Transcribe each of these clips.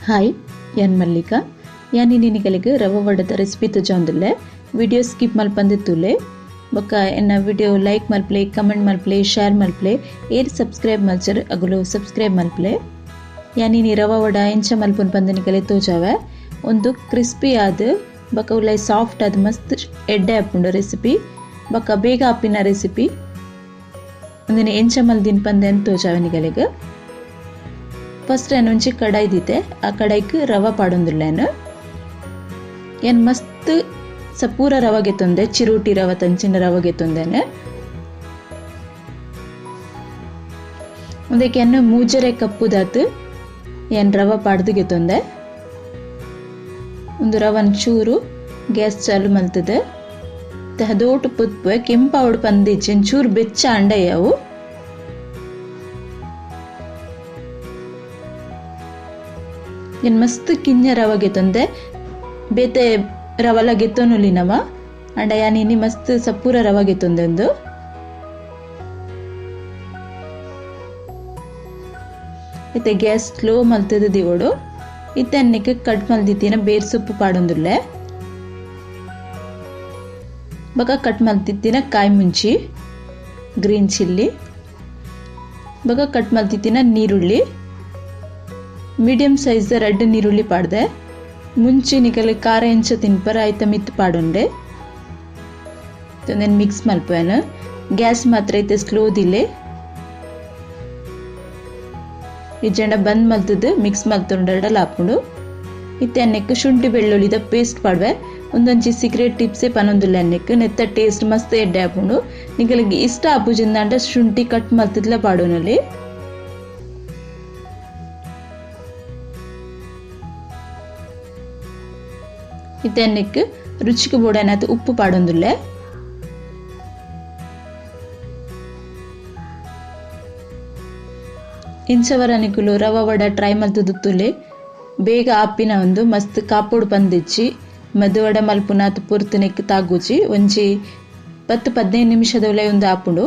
Hi, ಯಾನ್ ಮಲ್ಲಿಕಾ. ಯಾನ್ ನಿನಿಗಲಿಗೆ ರವೆ ವಡದ ರೆಸಿಪಿ ತೋಜೊಂದುಲ್ಲೆ. ವಿಡಿಯೋ ಸ್ಕಿಪ್ ಮಲ್ಪಂದೆ ತೂಲೆ. ಬೊಕ್ಕ ಎನ್ನ ವಿಡಿಯೋ ಲೈಕ್ ಮಲ್ಪಲೆ, ಕಮೆಂಟ್ ಮಲ್ಪಲೆ, ಶೇರ್ ಮಲ್ಪಲೆ, ಏರ್ ಸಬ್ಸ್ಕ್ರೈಬ್ ಮಲ್ಚರ್ ಅಗುಲು ಸಬ್ಸ್ಕ್ರೈಬ್ ಮಲ್ಪಲೆ. ಯಾನ್ ಇನಿ ರವೆ ವಡ ಎಂಚ ಮಲ್ಪುನ್ ಪಂದ್ ನಿಕಲೆ ತೋಜಾವೆ. ಒಂದು ಕ್ರಿಸ್ಪಿ ಆದ್ ಬೊಕ್ಕ ಉಲೈ ಸಾಫ್ಟ್ ಆದ್ ಮಸ್ತ್ ಎಡ್ಡೆ ಆಪುಂಡು ರೆಸಿಪಿ. ಬೊಕ್ಕ ಬೇಗ ಆಪಿನ ರೆಸಿಪಿ. ಒಂದಿನ ಎಂಚ ಮಲ್ದಿನ್ ಪಂದ್ ತೋಜಾವೆ ನಿಕಲೆಗ್. ಫಸ್ಟ್ ನಾನು ಒಂಜಿ ಕಡಾಯಿ ದಿತೆ, ಆ ಕಡಾಯಿಗ್ ರವೆ ಪಾಡೊಂದುಲ್ಲೆನ್. ಏನ್ ಮಸ್ತ್ ಸಪೂರ ರವೆ ಗೆತ್ತೊಂದೆ, ಚಿರೋಟಿ ರವೆ ತಂಚಿನ ರವೆ ಗೆತ್ತೊಂದೇನೆ. ಒಂದಕ್ಕೆ ಏನು ಮೂಜರೆ ಕಪ್ಪುದಾತು ಏನ್ ರವೆ ಪಾಡ್ದು ಗೆತ್ತೊಂದೆ. ಒಂದು ರವನ್ ಚೂರು ಗ್ಯಾಸ್ ಚಾಲು ಮಲ್ತದೆ. ಹದೋಟು ಪುತ್ಪೆ ಕೆಂಪಾವಡು ಪಂದಿಚ್ಚಿ ಚೂರು ಬೆಚ್ಚ ಅಂಡಯ್ಯವು. ಏನ್ ಮಸ್ತ್ ಕಿಂಜ ರವೆ ಗೆತ್ತೊಂದೆ, ಬೇತೆ ರವಲ ಗೆತ್ತೊನುಲಿನವ. ಅಂಡ ಯಾನ್ ಇನಿ ಮಸ್ತ್ ಸಪೂರ ರವೆ ಗೆತ್ತೊಂದೆ. ಒಂದು ಇತ್ತೆ ಗ್ಯಾಸ್ ಸ್ಲೋ ಮಲ್ತದ ದಿವೋಡು. ಇತ್ತೆ ಅನ್ನಕ್ಕೆ ಕಟ್ ಮಲ್ದಿತ್ತಿನ ಬೇರ್ ಸೊಪ್ಪು ಪಾಡೊಂದುಲ್ಲೆ. ಬೊಕ ಕಟ್ ಮಲ್ತಿತ್ತಿನ ಕಾಯಿ ಮುಂಚಿ, ಗ್ರೀನ್ ಚಿಲ್ಲಿ, ಬೊಕ ಕಟ್ ಮಲ್ತಿತ್ತಿನ ನೀರುಳ್ಳಿ, ಮೀಡಿಯಂ ಸೈಜ್ ರೆಡ್ ನೀರುಳ್ಳಿ ಪಾಡ್ದೆ. ಮುಂಚಿ ನಿಕಲೆ ಖಾರ ಎಂಚ ತಿನ್ಪರ ಐತ ಮಿತ್ ಪಾಡೊಂಡೆ. ಮಿಕ್ಸ್ ಮಲ್ಪುವೆನ್. ಗ್ಯಾಸ್ ಮಾತ್ರ ಐತೆ ಸ್ಲೋ ದಿಲೆ. ಇಜ್ಜಂಡ ಬಂದ್ ಮಲ್ತದ್ದು ಮಿಕ್ಸ್ ಮಲ್ತೊಂಡಲ್ಲ ಆಪುಂಡು. ಇತ್ತೆ ಅನ್ನಕ್ಕೆ ಶುಂಠಿ ಬೆಳ್ಳುಳ್ಳಿದ ಪೇಸ್ಟ್ ಪಾಡ್ವೆ. ಒಂದೊಂಜಿ ಸೀಕ್ರೆಟ್ ಟಿಪ್ಸೇ ಪನೊಂದುಲ್ಲ ಅನ್ನಕ್ಕೆ. ನೆತ್ತ ಟೇಸ್ಟ್ ಮಸ್ತ್ ಎಡ್ಡೆ ಆಪುಂಡು. ನಿಕಲೆಗ್ ಇಷ್ಟ ಆಪುಜಿಂದಾಂಡ ಶುಂಠಿ ಕಟ್ ಮಲ್ತದ್ಲ ಪಾಡೋನಲ್ಲಿ. ಇತ್ತೆ ಅನ್ನಕ್ಕೆ ರುಚಿಗೆ ಬೋಡನಾತ್ ಉಪ್ಪು ಪಾಡೊಂದುಲ್ಲೆ. ಇಂಚವರ ನಿಕುಲು ರವೆ ವಡ ಟ್ರೈ ಮಲ್ತುದುತ್ತುಲೆ. ಬೇಗ ಆಪಿನ ಒಂದು ಮಸ್ತ್ ಕಾಪೋಡು ಪಂದಿಚ್ಚಿ ಮದುವಡ ಮಲ್ಪುನಾತ್ ಪೊರ್ತುನೆಕ್ ತಾಗುಚಿ ಒಂಜಿ 10-15 ನಿಮಿಷದೊಲೆ ಒಂದು ಆಪುಂಡು.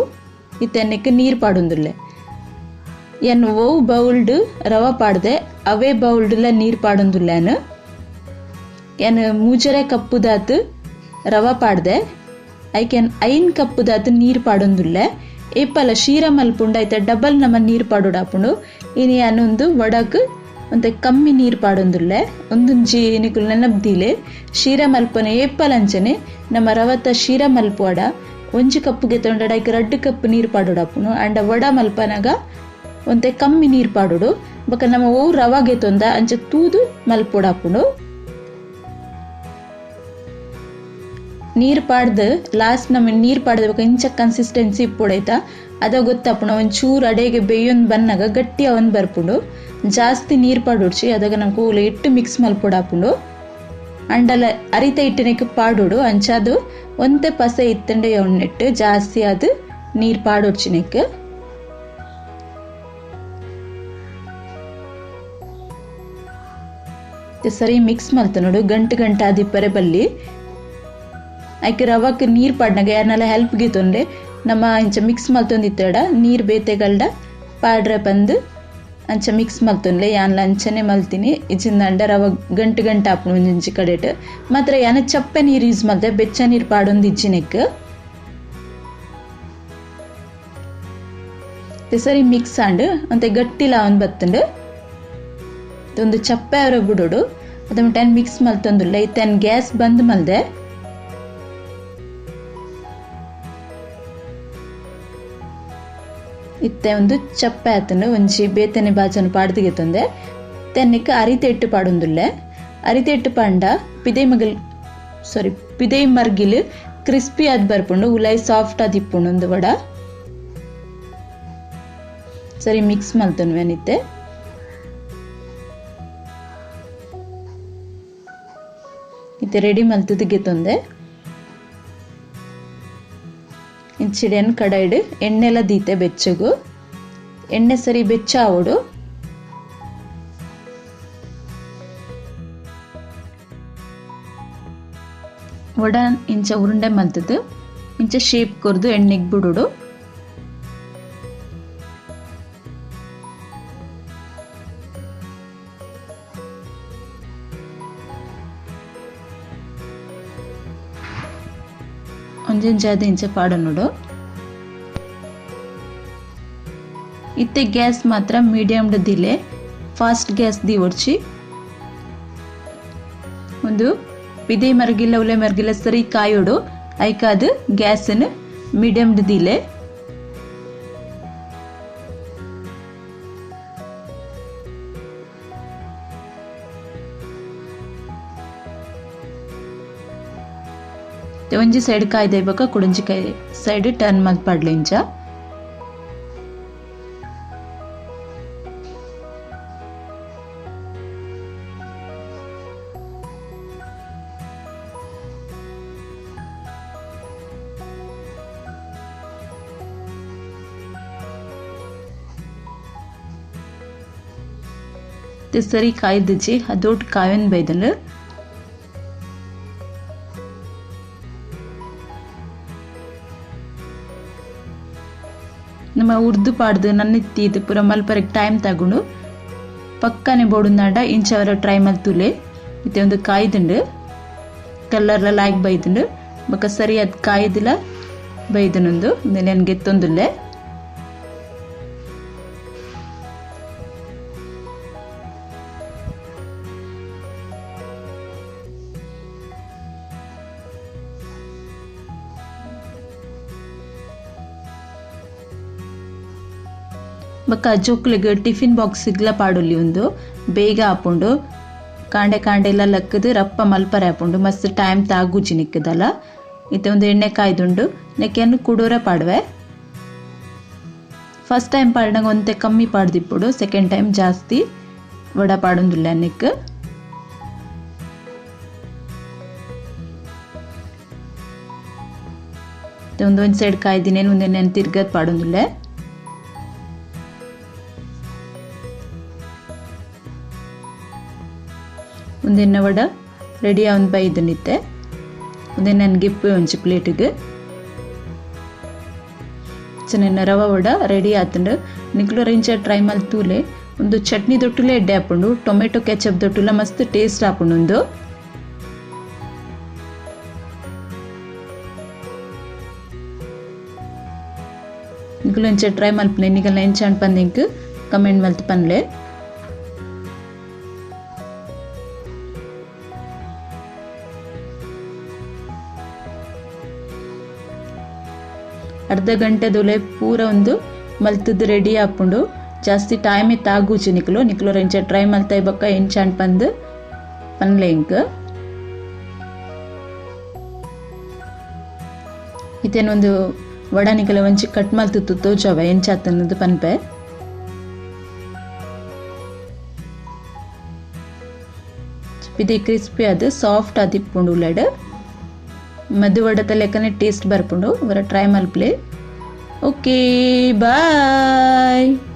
ಇತ್ತೆ ಅನ್ನಕ್ಕೆ ನೀರು ಪಾಡೊಂದುಲ್ಲೆ. ಎನ್ ಓವು ಬೌಲ್ಡ್ ರವೆ ಪಾಡ್ದೆ ಅವೇ ಬೌಲ್ಡ್ಲ ನೀರು ಪಾಡೊಂದುಲ್ಲೆನ್. ಯಾನ್ ಮೂಜರೆ ಕಪ್ಪುದಾತ್ ರವೆ ಪಾಡ್ದೆ, ಐಕೆನ್ 5 ಕಪ್ಪುದಾತ್ ನೀರು ಪಾಡೊಂದುಲ್ಲೆ. ಏಪಲ ಶೀರ ಮಲ್ಪುಂಡು ಐತ ಡಬಲ್ ನಮ್ಮ ನೀರು ಪಾಡೋಡಾಪುಂಡು. ಇನಿ ಯಾನೊಂದು ವಡಕ್ ಒಂತೆ ಕಮ್ಮಿ ನೀರು ಪಾಡೊಂದುಲ್ಲೆ. ಒಂದೊಂಜಿ ನಿಕುಲು ನೆನಪ್ದಿಲೆ ಶೀರ ಮಲ್ಪುನ ಏಪಲ ಅಂಚನೆ ನಮ್ಮ ರವತ ಶೀರ ಮಲ್ಪುವಡ ಒಂಜಿ ಕಪ್ಪುಗೆ ತೊಂಡಡ ಐಕ್ 2 ಕಪ್ ನೀರು ಪಾಡೋಡಾಪುಂಡು. ಅಂಡ ವಡ ಮಲ್ಪನಾಗ ಒಂತೆ ಕಮ್ಮಿ ನೀರು ಪಾಡೋಡು. ಬೊಕ ನಮ್ಮ ಓ ರವಾಗೆ ತೊಂದ ಅಂಚ ತೂದು ಮಲ್ಪೋಡಾಪುಂಡು. ನೀರು ಪಾಡ್ದು ಲಾಸ್ಟ್ ನಮ್ಮ ನೀರು ಪಾಡ್ದ ಇಂಚ ಕನ್ಸಿಸ್ಟೆನ್ಸಿ ಇಪ್ಪೊಡೈತ ಅದ ಗೊತ್ತಪ್ಪುಂಡು. ಒಂಚೂರು ಅಡೆಗೆ ಬೇಯೊಂದು ಬನ್ನಾಗ ಗಟ್ಟಿ ಅವನ್ ಬರ್ಪುಂಡು. ಜಾಸ್ತಿ ನೀರು ಪಾಡೋಡ್ಚಿ ಅದಾಗ ನಮ್ಮ ಕೋಲ ಇಟ್ಟು ಮಿಕ್ಸ್ ಮಲ್ಪೊಡಾಪುಂಡು. ಅಂಡಲ ಅರಿತ ಇಟ್ಟನೆಕ್ ಪಾಡೋಡು. ಅಂಚ ಅದು ಒಂತೆ ಪಸೆ ಇತ್ತಂಡೆ ಅವನ್ನಿಟ್ಟು ಜಾಸ್ತಿ ಅದು ನೀರು ಪಾಡೋಡ್ಚಿನೆಕ್. ಸರಿ ಮಿಕ್ಸ್ ಮಲ್ತ ನೋಡು. ಗಂಟು ಗಂಟು ಆದಿಪ್ಪರೆ ಬಲ್ಲಿ ಐಕೆ ರವಕ್ಕೆ ನೀರು ಪಾಡ್ನಾಗ ಯಾರನ್ನೆಲ್ಲ ಹೆಲ್ಪ್ ಗಿತ್ತೊಂಡೆ ನಮ್ಮ ಇಂಚ ಮಿಕ್ಸ್ ಮಲ್ತೊಂದಿತ್ತಡ ನೀರು ಬೇತೆಗಲ್ಡ ಪಾಡ್ರೆ ಬಂದು ಅಂಚ ಮಿಕ್ಸ್ ಮಲ್ತೊಂಡ್ಲೆ. ಯಾನ್ಲ ಅಂಚನೆ ಮಲ್ತೀನಿ. ಇಜಿಂದಂಡ ರವ ಗಂಟು ಗಂಟು ಆಪುಂಡು ಒಂಜಿ ಕಡೆಟ್. ಮಾತ್ರ ಯಾನ ಚಪ್ಪೆ ನೀರು ಯೂಸ್ ಮಲ್ತೆ, ಬೆಚ್ಚ ನೀರು ಪಾಡೊಂದು ಇಜ್ಜಿನೆಕ್. ಸರಿ ಮಿಕ್ಸ್ ಆಂಡ್ ಅಂತೆ ಗಟ್ಟಿಲ ಒಂದು ಬತ್ತುಂಡು. ಒಂದು ಚಪ್ಪೆ ಅವರ ಬಿಡೋಡು. ಅದನ್ನ ಟೆನ್ ಮಿಕ್ಸ್ ಮಲ್ತೊಂದುಲ್ಲ. ಇತ್ತನ್ ಗ್ಯಾಸ್ ಬಂದ್ ಮಲ್ದೆ. ಇತ್ತೆ ಒಂದು ಚಪ್ಪೆ ಆತನು ಒಂಜಿ ಬೇತನೆ ಬಾಜನ ಪಾಡ್ದಿಗೆತ್ತೊಂದೆ. ತೆನ್ನಿಕ್ ಅರಿತೆ ಇಟ್ಟು ಪಾಡೊಂದುಲ್ಲೆ. ಅರಿತೆ ಇಟ್ಟು ಪಾಂಡ ಪಿದೈ ಮಗಲ್ ಸಾರಿ ಪಿದೈ ಮರ್ಗಿಲ್ ಕ್ರಿಸ್ಪಿ ಆದ್ ಬರ್ಪುಂಡು. ಉಲೈ ಸಾಫ್ಟ್ ಆದ್ ಇಪ್ಪುಂಡು ಒಂದು ವಡ. ಸರಿ ಮಿಕ್ಸ್ ಮಲ್ತೊನ್ವೆನಿತ್ತೆ. ಇತ್ತೆ ರೆಡಿ ಮಲ್ತದ ಗೆತ್ತೊಂದೆ. ಇಂಚಿಡೆನ್ ಕಡಾಯಿಡು ಎಣ್ಣೆಲ ದೀತೆ ಬೆಚ್ಚಗು. ಎಣ್ಣೆ ಸರಿ ಬೆಚ್ಚ ಆವೊಡು. ವಡ ಇಂಚ ಉರುಂಡೆ ಮಲ್ತದು ಇಂಚ ಶೇಪ್ ಕೊರ್ದು ಎಣ್ಣೆಗೆ ಬಿಡೋಡು. ಒಂಜೊಂಜಾದ್ ಇಂಚ ಪಾಡೊನೊಡು. ಇತ್ತೆ ಗ್ಯಾಸ್ ಮಾತ್ರ ಮೀಡಿಯಂ ದಿಲೆ, ಫಾಸ್ಟ್ ಗ್ಯಾಸ್ ದಿವೊಡ್ಚಿ. ಒಂದು ಪಿದೆ ಮರ್ಗಿಲ್ಲ ಉಲೆ ಮರ್ಗಿಲ್ಲ ಸರಿ ಕಾಯೋಡು ಐಕಾದ್ ಗ್ಯಾಸ್ ಮೀಡಿಯಂ ದಿಲೆ. ಒಂಜಿ ಸೈಡ್ ಕಾಯ್ದೆ ಬೊಕ್ಕ ಕುಡೊಂಜಿ ಸೈಡ್ ಟರ್ನ್ ಮಲ್ತ್ ಪಾಡ್ಲೆ ಇಂಚ. ಸರಿ ಕಾಯ್ದಿಜಿ ಅದೊಟ್ಟು ಕಾಯನ್ ಬೈದಂಡು. ನಮ್ಮ ಉರ್ದು ಪಾಡ್ದು ನನ್ನೆತ್ತಿ ಪೂರ ಮಲ್ಪರೆಗ್ ಟೈಮ್ ತಗೊಂಡು ಪಕ್ಕನೆ ಬೋಡುಂದಾಂಡ ಇಂಚವರ ಟ್ರೈ ಮಲ್ತುಲೆ. ಇತ್ತೆ ಒಂದು ಕಾಯ್ದುಂಡು ಕಲರ್ಲ ಲಾಯ್ಕ್ ಬೈದುಂಡು ಬೊಕ್ಕ ಸರಿ ಅದು ಕಾಯ್ದಿಲ್ಲ ಬೈದನೊಂದು ನೆನ್ಗೆ ಎತ್ತೊಂದುಲ್ಲೆ. ಬೊಕ್ಕ ಜೋಕ್ಲೆಗ್ ಟಿಫಿನ್ ಬಾಕ್ಸ್ ಗ್ಲ ಪಾಡೊಲಿ ಉಂದು ಬೇಗ ಆಪುಂಡು. ಕಾಂಡೆ ಕಾಂಡೆ ಎಲ್ಲ ಲಕ್ಕದು ರಪ್ಪ ಮಲ್ಪರೆ ಆಪುಂಡು, ಮಸ್ತ್ ಟೈಮ್ ತಾಗುಜಿ ನಿಕ್ಕದಲ್ಲ. ಇತ್ತೆ ಒಂದು ಎಣ್ಣೆ ಕಾಯ್ದುಂಡು ನೆಕ್ಕೆನ್ನು ಕುಡೋರ ಪಾಡುವೆ. ಫಸ್ಟ್ ಟೈಮ್ ಪಾಡ್ನಗ ಒಂತೆ ಕಮ್ಮಿ ಪಾಡ್ದಿಪ್ಪುಡು, ಸೆಕೆಂಡ್ ಟೈಮ್ ಜಾಸ್ತಿ ವಡ ಪಾಡೊಂದುಲ್ಲ ನೆಕ್. ಒಂದು ಒಂದ್ ಸೈಡ್ ಕಾಯ್ದಿನೇನು ಒಂದು ಎಣ್ಣೆ ತಿರ್ಗದ್ ಪಾಡೊಂದುಲ್ಲೆ. ಒಂದೆನ್ನ ವಡ ರೆಡಿ ಆವೊಂದು ಬೈದನಿತ್ತೆ. ಒಂದೆನ್ನ ಗಿಪ್ಪು ಒಂಜಿ ಪ್ಲೇಟಿಗೆ ಚೆನ್ನ ರವೆ ವಡ ರೆಡಿ ಆತುಂಡು. ನಿಕ್ಲು ಇಂಚ ಟ್ರೈ ಮಲ್ತೂಲೆ. ಒಂದು ಚಟ್ನಿ ದೊಟ್ಟುಲೆ ಎಡ್ಡೆ ಆಪುಂಡು, ಟೊಮೆಟೊ ಕೆಚಪ್ ದೊಟ್ಟುಲ ಮಸ್ತ್ ಟೇಸ್ಟ್ ಆಪುಂಡು ಉಂದು. ನಿಕ್ಲು ಇಂಚ ಟ್ರೈ ಮಲ್ಪುನೆ ನಿಕಲ್ನ ಎಂಚ ಪಂದ್ ಕಮೆಂಟ್ ಮಲ್ತ್ ಪನ್ಲೆ. ಅರ್ಧ ಗಂಟೆದೊಲೆ ಪೂರ ಒಂದು ಮಲ್ತದ್ದು ರೆಡಿ ಆಪುಂಡು. ಜಾಸ್ತಿ ಟೈಮೇ ತಾಗುಜಿ ನಿಕ್ಲು. ನಿಕ್ಲು ಎಂಚ ಟ್ರೈ ಮಲ್ತ ಬೊಕ್ಕ ಎಂಚ ಪಂದ್ ಪನ್ಲೆ ಇಂಕ್. ಇತ್ತೇನೊಂದು ವಡ ನಿಕಲ ಒಂಜಿ ಕಟ್ ಮಲ್ತು ತೋಜವ ಎಂಚ ಆತನ್ನದು ಪನ್ಪೆ. ಇದೆ ಕ್ರಿಸ್ಪಿ ಅದು ಸಾಫ್ಟ್ ಆದಿಪ್ಪುಂಡು ಉಲಡ್ ಮದ್ದು ವಡತ ಲೆಕ್ಕನೆ ಟೇಸ್ಟ್ ಬರ್ಪುಂಡು. ವರ ಟ್ರೈ ಮಲ್ಪ್ಲೆ. Okay, bye.